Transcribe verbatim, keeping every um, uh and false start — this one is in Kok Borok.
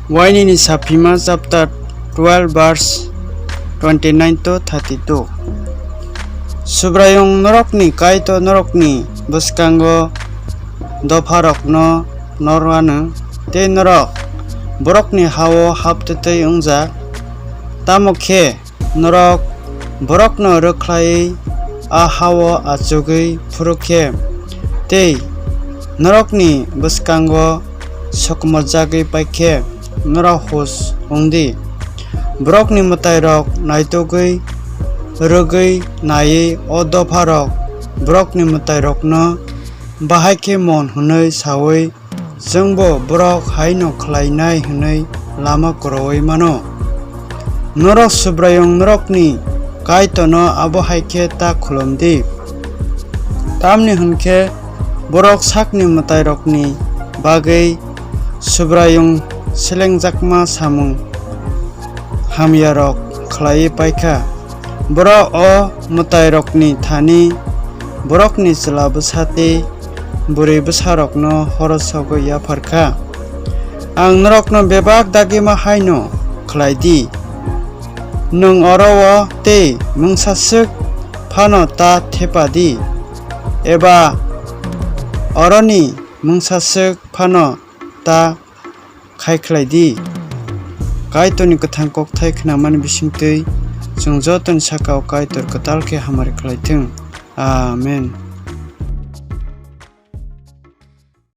Wainini Saphima chapter twelve verse twenty-nine to thirty-two. Subraiyung norokni Kaitor norokni bwskango dopharokno nor anw, tei norok borokni ha-o haptwtwi wngjak, tamo khe norok borokno rwkhlaiwi a ha-o achugwi phuru khe, tei norokni bwskango sokomorjagwi pai khe, norok hus wng di. Borokni mwtairok naitugwi rwgwi naiwi o dopharok borokni mwtairokno bahai khe mon hwnwi saui, chwngbo borok haino khlainai hwnwi lama kwrwi mano. Norok Subraiyung norokni Kaitorno abo hai khe ta khulum di. Tamni hwn khe borok sakni mwtairokni bagwi Subraiyung selengjakma samung hamyarok khlaiwi pai kha. Borok o mwtairokni thani borokni chwla bwsa tei bwrwi bwsarokno horo sogwi yaphar kha. Ang norokno bebak dagima haino khlai di. Nwng oro-o tei mungsa swk phano ta thepa di, eba oroni mungsa swk phano ta khai khlai di. Kaitorni kwthang kokthai khnamani bisingtwi chwng jotoni saka-o Kaitor kwtal khe hamari khlai thung. Amen.